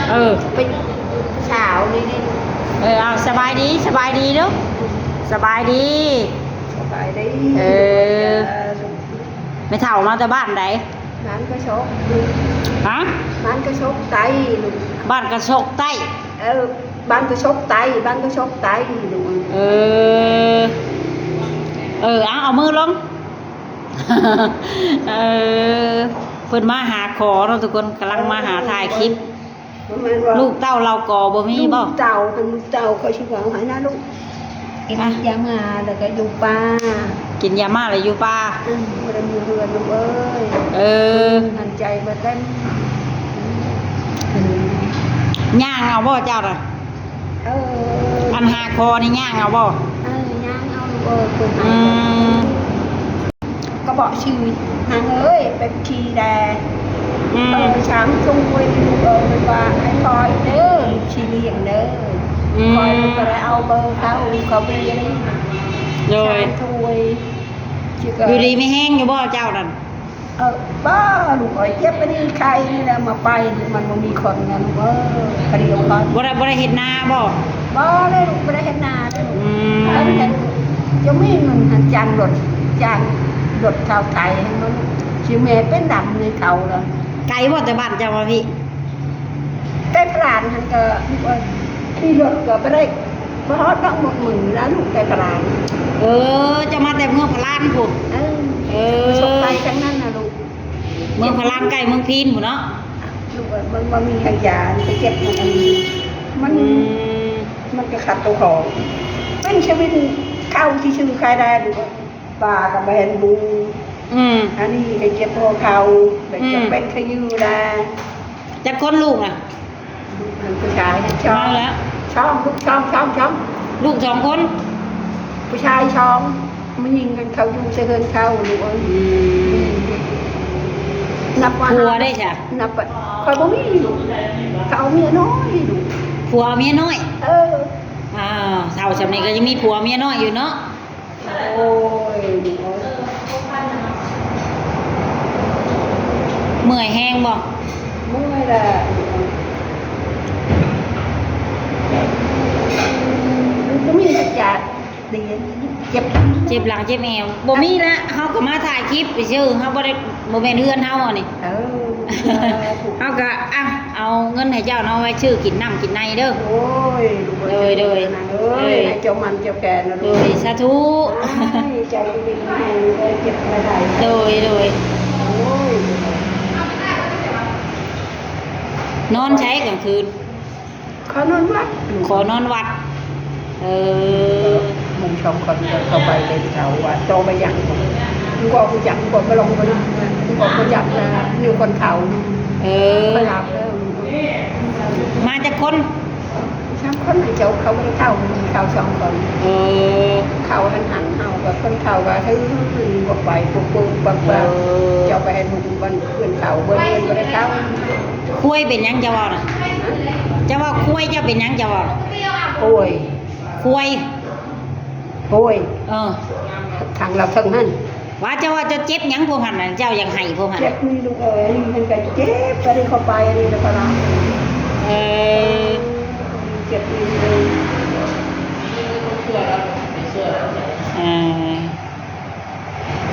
ເອີ ເປັນສາວນີ້ນີ້. ເອີ ເອົາ ສະບາຍດີ ສະບາຍດີເດີ້ ສະບາຍດີ ສະບາຍດີ. ເອີ ແມ່ເຖົ້າມາແຕ່ບ້ານໃດ? ບ້ານກະຊອກ. ຮະ? ບ້ານກະຊອກໃຕ້ລູກ. ບ້ານກະຊອກໃຕ້? ເອີ ບ້ານກະຊອກໃຕ້ ບ້ານກະຊອກໃຕ້ລູກ. ເອີ ເອີ ເອົາ ເອົາມືລົງ. ເອີ ເພິ່ນມາຫາຂໍເນາະທຸກຄົນ ກຳລັງມາຫາຖ່າຍຄລິບ. ລູກເຕົ້າເຫຼົ່າກໍບໍ່ມີບໍ່? ລູກເຕົ້າ ເປັນລູກເຕົ້າ ຂ້ອຍຊິເວົ້າໃຫ້ນະລູກ. ກິນ ອ່ະ ຢາມ້າແລ້ວກໍຢູ່ປ່າ. ກິນຢາມ້າແລ້ວຢູ່ປ່າ. ອືມ ບໍ່ໄດ້ເມືອເຮືອນລູກເອີຍ. ເອີ ຫັນໃຈບໍ່ເຕັມ. ຍ່າງເອົາບໍ່ເຈົ້ານະ? ເອີ ອັນຫາຄໍນີ້ຍ່າງເອົາບໍ່? ເອີ ຍ່າງເອົາລູກເອີຍ. ອືມ ກະບອກຊື່ນາງເອີຍ ໄປຂີ່ແດ່. ອືມ ເອີ ຊ້າງຊ່ວຍລູກເອີຍ ມັນວ່າໃຫ້ຄອຍເດີ ລູກຊິລ້ຽງເດີ. ອືມ ຄອຍກະໄດ້ເອົາເບີເຂົາ ເຂົາໄປລ້ຽງ. ໂດຍ ຊ້າງຊ່ວຍ. ຢູ່ດີມີແຮງຢູ່ບໍ່ເຈົ້ານັ້ນ? ເອີ ບໍ່ ລູກເອີຍ ເຈັບອັນນີ້ໄຂ້ນີ້ແຫຼະ ມາໄປນີ້ມັນບໍ່ມີຄົນນະລູກເອີຍ. ກະດຽວກ່ອນ ບໍ່ໄດ້ ບໍ່ໄດ້ເຮັດນາບໍ່? ບໍ່ເລີຍລູກ ບໍ່ໄດ້ເຮັດນາເລີຍລູກ. ອືມ ຈະມີເງິນຫັ້ນຈ້າງລົດ ຈ້າງລົດເຂົ້າໄຖໃຫ້ມັນ ຊິແມ່ເປັນດຳໃນເຂົາລະ. ໄກບໍ່ແຕ່ບ້ານເຈົ້າມາພີ້? ແຕ່ພະລານຫັ້ນກະ ຂີ່ລົດກະບໍ່ໄດ້ ບໍ່ຮອດດອກ ໝົດມື້ລະລູກ ແຕ່ພະລານ. ເອີ ເຈົ້າມາແຕ່ເມືອງພະລານພຸ້ນ. ເອີ ເອີ ປະສົບໄປທາງນັ້ນນະລູກ. ເມືອງພະລານໃກ້ເມືອງພີນພຸ້ນເນາະ. ລູກເອີຍ ມັນບໍ່ມີທາງຢາ ໄປເກັບມັນອັນນີ້ ມັນ ອືມ ມັນກະຂັດໂຕຂອງ ເປັນຊະວິນ ເຂົ້າທີ່ຊື້ຂາຍໄດ້ລູກເອີຍ. ປາກະບໍ່ເຫັນຫຸງ. ອືມ ອັນນີ້ໄດ້ເຈັບຫົວເຂົ່າ ໄດ້ເຈັບ ອືມ ເປັນຂະຍືດແລ້ວ. ຈັກຄົນລູກນະ? ລູກນັ້ນຜູ້ຊາຍສອງ ມາແລ້ວ ສອງ ລູກສອງ ສອງ ສອງ ລູກສອງຄົນ ຜູ້ຊາຍສອງ ມາຍິງກັນ ເຂົາຢູ່ໃສ່ເຮືອນເຂົາລູກເອີຍ. ອືມ ນັບວ່າ ຜົວເດ້ຊະ? ນັບວ່າ ຂ້ອຍບໍ່ມີລູກ ເຂົາເອົາເມຍນ້ອຍລູກ. ຜົວເອົາເມຍນ້ອຍ? ເອີ ອ່າ ເຖົ້າຊ່ຳນີ້ກະຍັງມີຜົວເມຍນ້ອຍຢູ່ເນາະ. ໂອ້ຍ ເມື່ອຍແຮງບໍ່? ເມື່ອຍແຫຼະ ບໍ່ມີຈັກຢ່າງ ເຈັບ ເຈັບຫຼັງເຈັບແອວ ບໍ່ມີລະ. ເຮົາກະມາຖ່າຍຄລິບຊື່ ເຮົາບໍ່ໄດ້ ບໍ່ແມ່ນເຮືອນເຮົາອັນນີ້. ເອີ ເຮົາກະ ອ່ະ ເອົາເງິນໃຫ້ເຈົ້າເນາະ ໄວ້ຊື້ກິນນ້ຳກິນໃນເດີ. ໂອ້ຍ ໂດຍ ໂດຍ ເອີຍ ໃຫ້ເຈົ້າໝັ້ນເຈົ້າແຂນນະ. ໂດຍ ສາທຸ. ໃຫ້ໃຈດີໆ ເອີຍ ເຈັບບໍ່ໄດ້. ໂດຍ ໂດຍ ໂອ້ຍ ນອນໃສກາງຄືນ? ຂໍນອນວັດ ຂໍນອນວັດ. ເອີ ໝູ່ສອງຄົນກະເຂົ້າໄປເປັນເຂົາວ່າ ໂຕໄປຫຍັງ ກະຮູ້ຈັກ ກະໄປລົງໄປນຳ ກະຮູ້ຈັກນະ ຢູ່ຄົນເຖົ້າ. ເອີ ຂ້ອຍຮັບແລ້ວ. ມາຈັກຄົນ? ສາມຄົນ ເຂົາ ເຂົາບໍ່ໄດ້ເຂົ້າ ເຂົາສອງຄົນ. ເອີ ເຂົາຫັນ ເຮົາກະຄົນເຖົ້າກະຖື ບໍ່ໄປ ປຸບໆ ປັບໆ. ເອີ ເຈົ້າໄປໃຫ້ລູກບ້ານເພື່ອນເຂົາ ເບິ່ງເພິ່ນບໍ່ໄດ້ເຂົ້າ. ຄວາຍເປັນຫຍັງເຈົ້າເວົ້ານະ? ຮະ? ເຈົ້າວ່າຄວາຍ ເຈົ້າເປັນຫຍັງເຈົ້າເວົ້ານະ? ໂອ້ຍ ຄວາຍ ໂອ້ຍ ເອີ ທາງລາວເທິງຫັ້ນ. ວ່າເຈົ້າວ່າເຈົ້າເຈັບຫຍັງພວກຫັ້ນນະ ເຈົ້າຢາກໃຫ້ພວກຫັ້ນ? ເຈັບນີ້ລູກເອີຍ ອັນນີ້ມັນກະເຈັບ ກະໄດ້ເຂົ້າໄປອັນນີ້ລະພະລະ. ເອີ ເຈັບນີ້. ເອີ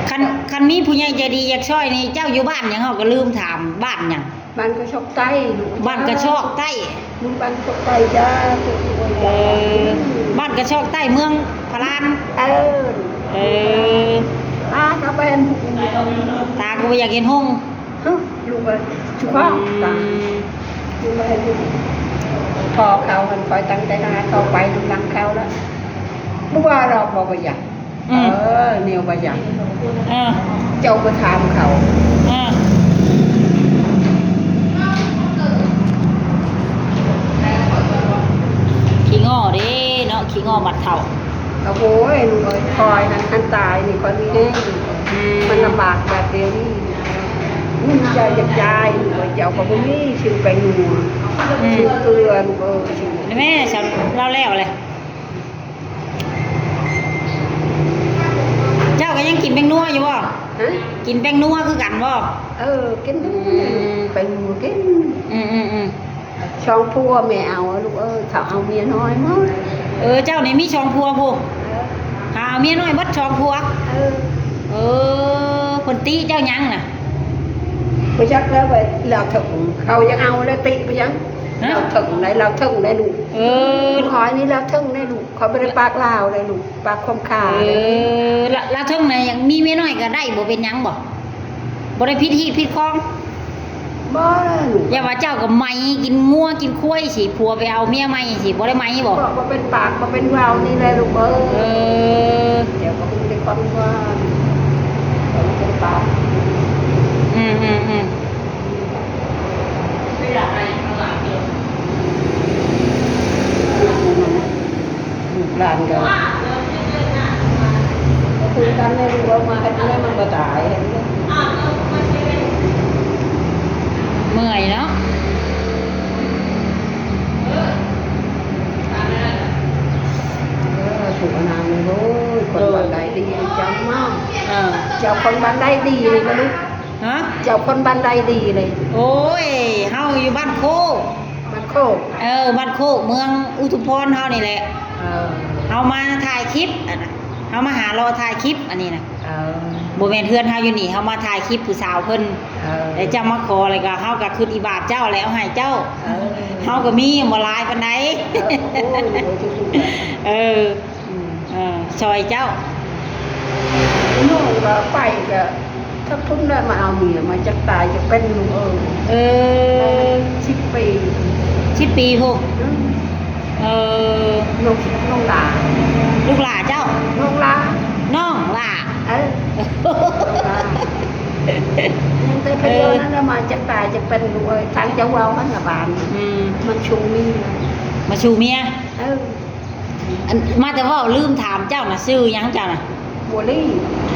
ຄັນ ຄັນມີຜູ້ໃຫຍ່ໃຈດີຢາກຊ່ອຍນີ້ ເຈົ້າຢູ່ບ້ານຫຍັງ ເຮົາກະລືມຖາມ ບ້ານຫຍັງ? ບ້ານກະຊອກໃຕ້ ບ້ານກະຊອກໃຕ້ ບ້ານກະຊອກໃຕ້ຈ້າ. ເອີ ບ້ານກະຊອກໃຕ້ ເມືອງພະລານ. ເອີ ເອີ ຕາກະບໍ່ເຫັນ ຕາກະບໍ່ຢາກເຫັນຮຸ່ງ. ຮະ ລູກເອີຍ ຊຸຄອງ ອືມ ຕາ ລູກບໍ່ເຫັນຮຸ່ງ. ພໍ່ເຂົາຫັ້ນ ຄອຍຕັ້ງໃຈຫາຕໍ່ໄປ ລູກຫຼັງເຂົາລະ ບໍ່ວ່າດອກ ບໍ່ ບໍ່ຢາກ. ອືມ ເອີ ແນວວ່າຫຍັງ? ເອີ ເຈົ້າໄປຖາມເຂົາ. ເອີ ຂີ້ງໍ້ເດ້ເນາະ ຂີ້ງໍ້ບັດເຖົ້າ. ໂອ້ຍ ລູກເອີຍ ຂ້ອຍຫັ້ນ ຄັນຕາຍນີ້ຂ້ອຍມີແຮງ. ອືມ ມັນລຳບາກແບບດຽວນີ້ ເງິນຈ່າຍຢາກຈ່າຍ ລູກເອີຍ ເຈົ້າກະບໍ່ມີ ຊື້ແປ້ງນົວ ອືມ ຊື້ເກືອ ລູກເອີຍ. ແມ່ ຊັ້ນລາວແລ້ວແຫຼະ. ເຈົ້າກະຍັງກິນແປ້ງນົວຢູ່ບໍ່? ຮະ? ກິນແປ້ງນົວຄືກັນບໍ່? ເອີ ກິນ ອືມ ແປ້ງນົວກິນ. ອືມໆໆ. ສອງຜົວແມ່ເອົາ ລູກເອີຍ ເຂົາເອົາເມຍນ້ອຍໝົດ. ເອີ ເຈົ້ານີ້ມີສອງຜົວພຸ້ນ. ເອີ ຫາເອົາເມຍນ້ອຍໝົດສອງຜົວ. ເອີ ເອີ ເພິ່ນຕິເຈົ້າຫຍັງນະ? ບໍ່ຈັກແລ້ວ ວ່າລາວເຖິງ ເຂົາຍັງເອົາແລ້ວຕິໄປຫຍັງ? ຮະ? ລາວເຖິງໄດ໋ ລາວເຖິງໄດ໋ລູກ. ເອີ ຂ້ອຍນີ້ລາວເຖິງໄດ໋ລູກ. ຂ້ອຍບໍ່ໄດ້ປາກລາວເດ້ລູກ ປາກຄວາມຄາ. ເອີ ລະ ລະເຖິງນະ ຍັງມີເມຍນ້ອຍກໍໄດ້ ບໍ່ເປັນຫຍັງບໍ? ບໍ່ໄດ້ຜິດຮີດຜິດຄອງ? ບໍ່ແຫຼະລູກ. ຢ່າວ່າເຈົ້າກໍໄໝກິນງົວກິນຄວາຍຊິ ຜົວໄປເອົາເມຍໃໝ່ຊິ ບໍ່ໄດ້ໄໝບໍ? ບໍ່ ບໍ່ເປັນປາກ ບໍ່ເປັນເວົ້ານີ້ແຫຼະລູກເອີຍ. ເອີ ເຈົ້າກໍມີແຕ່ຄວາມວ່າ ບໍ່ເປັນປາກ. ອືມໆໆ. ລູກຫຼານກໍ ກໍຄືກັນແຫຼະ ລູກເວົ້າມາເຮັດແນວໃດມັນບໍ່ຕາຍ. ເມື່ອຍເນາະ. ເອີ ສາທຸອານາມໂອ້ຍ ຄົນບ້ານໃດດີຈັງມາກ. ເອີ ເຈົ້າຄົນບ້ານໃດດີນີ້ລະລູກ? ຮະ? ເຈົ້າຄົນບ້ານໃດດີເລີຍ? ໂອ້ຍ ເຮົາຢູ່ບ້ານໂຄກ. ບ້ານໂຄກ? ເອີ ບ້ານໂຄກ ເມືອງອຸທຸມພອນເຮົານີ້ແຫຼະ. ເອີ ເຮົາມາຖ່າຍຄລິບ ອັນ ເຮົາມາຫາເລາະຖ່າຍຄລິບອັນນີ້ນະ. ເອີ ບໍ່ແມ່ນເຮືອນເຮົາຢູ່ນີ້ ເຮົາມາຖ່າຍຄລິບຜູ້ສາວເພິ່ນ. ເອີ ແລ້ວເຈົ້າມາຂໍ ແລ້ວກໍເຮົາກໍຄຶດອີ່ບາດເຈົ້າ ແລ້ວເອົາໃຫ້ເຈົ້າ. ເອີ ເຮົາກໍມີບໍ່ຫຼາຍປານໃດ. ເອີ ໂອ້ຍ ເອີ ອືມ ເອີ ຊ່ອຍເຈົ້າ. ນ້ອງກໍໄປກໍທັກພຸ້ນແຫຼະ ມາເອົາເມຍ ມາຈັກຕາຍຈັກເປັນລູກເອີຍ. ເອີ ໄດ້ສິບປີ. ສິບປີພຸ້ນ? ອືມ ເອີ ນ້ອງ ນ້ອງຫຼ້າ. ລູກຫຼ້າເຈົ້າ? ນ້ອງຫຼ້າ. ນ້ອງຫຼ້າ. ເອີ ນ້ອງຫຼ້າ. ຍັງແຕ່ພະໂຍນັ້ນລະ ມາຈັກຕາຍຈັກເປັນລູກເອີຍ. ທາງເຈົ້າເວົ້າຫັ້ນນະບ້ານ. ອືມ ມັນຊູເມຍ. ມາຊູເມຍ? ເອີ. ອັນ ມາແຕ່ເວົ້າ ລືມຖາມເຈົ້ານະ ຊື່ຫຍັງເຈົ້ານະ? ບົວລີ.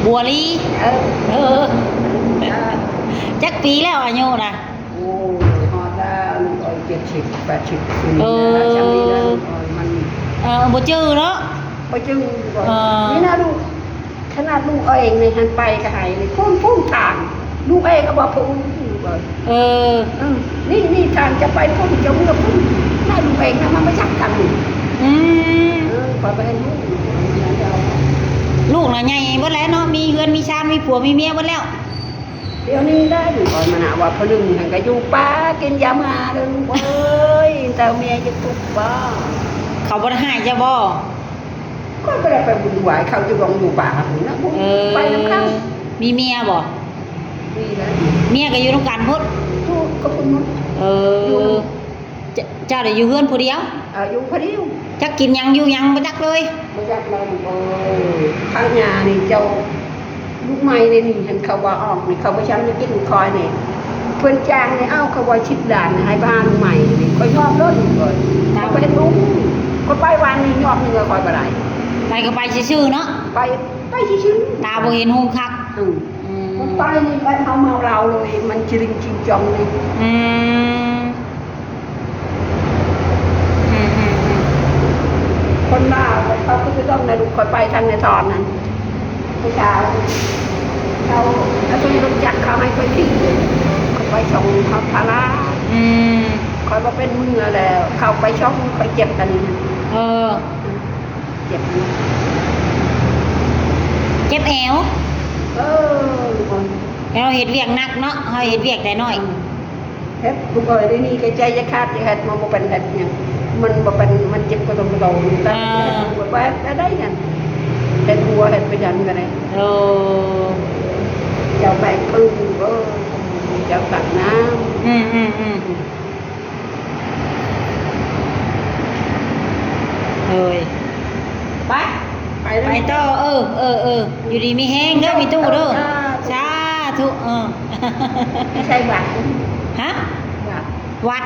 ບົວລີ? ເອີ ເອີ ເອີ ຈັກປີແລ້ວອາຍຸນະ? ໂອ້ຍ ຮອດແລ້ວ ເຈັດສິບ ແປດສິບ ເອີ ຊ່ຳນີ້ແຫຼະ ມັນ ເອີ ບໍ່ຈື່ເນາະ ບໍ່ຈື່. ເອີ ນີ້ນະລູກ ຂະໜາດລູກເອງນີ້ຫັ້ນໄປກໍໃຫ້ນີ້ ພຸ້ນ ພຸ້ນທາງ ລູກເອງກໍບໍ່ພຸ້ນ. ເອີ ເອີ ນີ້ ນີ້ທ່ານຈະໄປພຸ້ນ ເຈົ້າເມືອພຸ້ນ ແລ້ວລູກເອງນະມັນບໍ່ຈັກກັນນີ້. ອືມ ເອີ ຂ້ອຍບໍ່ເຫັນລູກ ລູກນະໃຫຍ່ເບິດແລ້ວເນາະ ມີເຮືອນມີຊານ ມີຜົວມີເມຍເບິດແລ້ວ. ດຽວນີ້ໄດ້ ຂ້ອຍມານະວ່າຜູ້ໜຶ່ງຫັ້ນກໍຢູ່ປ່າກິນຢາມາເດີລູກເອີຍ ແຕ່ເມຍຈະທຸກບໍ່? ເຂົາບໍ່ໄດ້ຮ້າຍເຈົ້າບໍ່? ຂ້ອຍບໍ່ໄດ້ໄປວຸ້ນວາຍ ເຂົາຢູ່ວັງຢູ່ວາພຸ້ນນະ ເອີ ໄປນຳກັນ. ມີເມຍບໍ່? ມີແລ້ວ ເມຍກໍຢູ່ນຳກັນພຸ້ນ ຢູ່ກັບພຸ້ນໝົດ. ເອີ ຢູ່ ເຈົ້າ ເຈົ້າໄດ້ຢູ່ເຮືອນຜູ້ດຽວ? ເອີ ຢູ່ຜູ້ດຽວ. ຈັກກິນຫຍັງຢູ່ຫຍັງບໍ່ຈັກເລີຍ? ບໍ່ຈັກເລີຍລູກເອີຍ. ທາງຍ່ານີ້ເຈົ້າ ລູກໃໝ່ເດນີ້ ເຫັນເຂົາວ່າອອກນີ້ ເຂົາບໍ່ຊ່ຳໄດ້ກິນຂ້ອຍນີ້ ເພິ່ນຈ້າງນີ້ ເອົາ ເຂົາວ່າສິບລ້ານໃຫ້ໄປຫາລູກໃໝ່ນີ້ ຂ້ອຍຍອມໂລດນີ້ ຂ້ອຍ ຂ້ອຍບໍ່ເຮັດບຸນ. ຂ້ອຍໄປວານນີ້ຮອບໜຶ່ງ ແລ້ວຂ້ອຍບໍ່ໄດ້ ໄປກໍໄປຊື່ໆເນາະ ໄປ ໄປຊື່ໆ ຕາບໍ່ເຫັນຮຸ່ງຄັກ. ອືມ ອືມ ມັນໄປນີ້ ໄປເຮົາເມົາເຫຼົ້າເລີຍ ມັນຈິລິງຈິງຈອງນີ້. ອືມ ອືມໆໆ ຄົນລາວເຂົາຄືຕ້ອງໄດ້ ລູກຂ້ອຍໄປທາງໃນຕອນນັ້ນ ຜູ້ຊາຍເຂົາ ເອົາລົດຈັກເຂົາໃຫ້ຂ້ອຍຂີ່ ຂ້ອຍໄປສົ່ງເຂົາພາລາ. ອືມ ຂ້ອຍບໍ່ເປັນເມືອແລ້ວ ເຂົາໄປສົ່ງ ຂ້ອຍເຈັບອັນນີ້. ເອີ ເຈັບ ເຈັບແອວ. ເອີ ແອວເຮັດວຽກໜັກເນາະ ເຮົາເຮັດວຽກໄດ້ໜ້ອຍ. ເຮັດ ລູກເອີຍ ດຽວນີ້ກໍໃຈຈະຂາດ ຈະເຮັດ ມັນບໍ່ເປັນເຮັດຫຍັງ ມັນບໍ່ເປັນ ມັນເຈັບກະດົງກະໂດງ. ແຕ່ ເອີ ເຮັດບໍ່ໄດ້ຫຍັງ ເຮັດຫົວເຮັດໄປຫຍັງກໍໄດ້. ໂອ້ ເຈົ້າແບກປຶ້ງ ເອີ ເຈົ້າຕັກນ້ຳ. ອືມໆໆ ໂດຍ ໄປ ໄປເດີ ໄປຕໍ່. ເອີ ເອີ ເອີ ຢູ່ດີມີແຮງເດີ ມີຕູ້ເດີ. ສາທຸ ສາທຸ. ເອີ ໄປໃສ່ວັດ ຮະ? ວັດ ວັດ.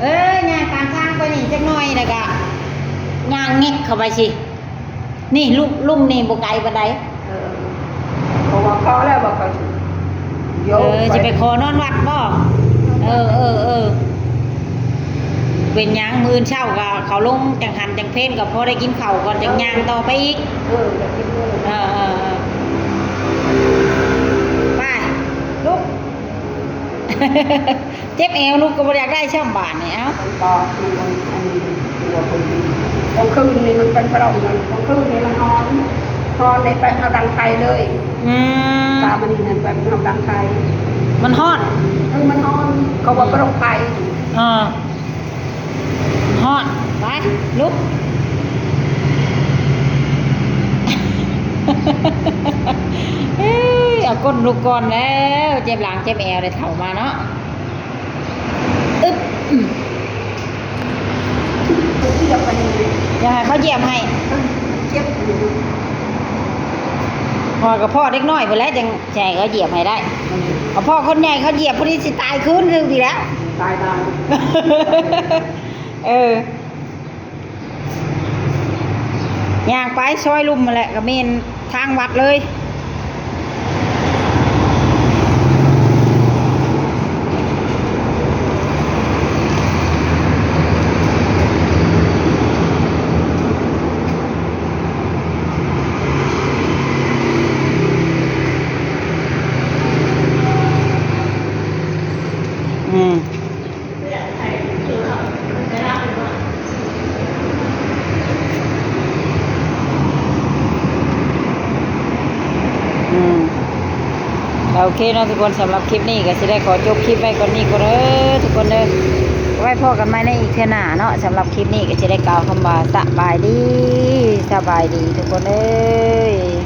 ເອີ ເອີ ຍ່າງຕາມທາງໄປນີ້ຈັກໜ້ອຍ ແລ້ວກະຍ່າງແງກເຂົ້າໄປຊິ. ນີ້ ລຸ່ມ ລຸ່ມນີ້ບໍ່ໄກປານໃດ. ເອີ ເພາະວ່າຂໍແລ້ວວ່າເຂົາ ເອີ ຊິໄປຂໍນອນວັດບໍ່? ເອີ ເອີ ເອີ ເປັນຫຍັງ ມື້ອື່ນເຊົ້າກໍເຂົາລົງຈັງຫັນຈັງເພນ ກໍພໍໄດ້ກິນເຂົ້າກ່ອນ ຈັ່ງຍ່າງຕໍ່ໄປອີກ. ເອີ ໄດ້ກິນເລີຍ. ເອີ ເອີ ເອີ ໄປ ລຸກ. ເຈັບແອວ ລຸກກໍບໍ່ຢາກໄດ້ຊ້ຳບາດນີ້ ເອົ້າ. ບອກ ມັນ ອັນ ຕົວຄົນ ກາງຄືນນີ້ມັນເປັນປະຫຼອງ ກາງຄືນນີ້ມັນຮ້ອນ ຮ້ອນໃນແບບເຮົາດັງໄຟເລີຍ. ອືມ ຕາມອັນນີ້ນັ້ນ ແບບເຮົາດັງໄຟ ມັນຮ້ອນ. ເອີ ມັນຮ້ອນ ເຂົາວ່າປະຫຼອງໄຟ. ເອີ ຮ້ອນ ໄປ ລຸກ. ເອີຍ ເອົາກົ້ນລຸກກ່ອນແລ້ວ ເຈັບຫຼັງເຈັບແອວໄດ້ເຖົ້າມາເນາະ. ອຶບ ອືມ ຢາກໃຫ້ເຂົາຢຽບໃຫ້ ພໍກະພໍເດັກນ້ອຍພຸ້ນແຫຼະ ຈັ່ງ ຊິໃຫ້ເຂົາຢຽບໃຫ້ໄດ້. ອືມ ພໍຄົນໃຫຍ່ເຂົາຢຽບ ພໍດີຊິຕາຍຄືນຄືອີກແລ້ວ ຕາຍ ຕາຍ. ເອີ ຍ່າງໄປຊອຍລຸ່ມຫັ້ນແຫຼະ ກະແມ່ນທາງວັດເລີຍ. ອືມ ອືມ ໂອເຄເນາະທຸກຄົນ ສຳລັບຄລິບນີ້ກໍຊິໄດ້ຂໍຈົບຄລິບໄວ້ກ່ອນນີ້ກ່ອນເດີທຸກຄົນເດີ ໄວ້ພໍ້ກັນໃໝ່ໃນອີກເທື່ອໜ້າເນາະ. ສຳລັບຄລິບນີ້ກໍຊິໄດ້ກ່າວຄຳວ່າ ສະບາຍດີ ສະບາຍດີທຸກຄົນເອີຍ.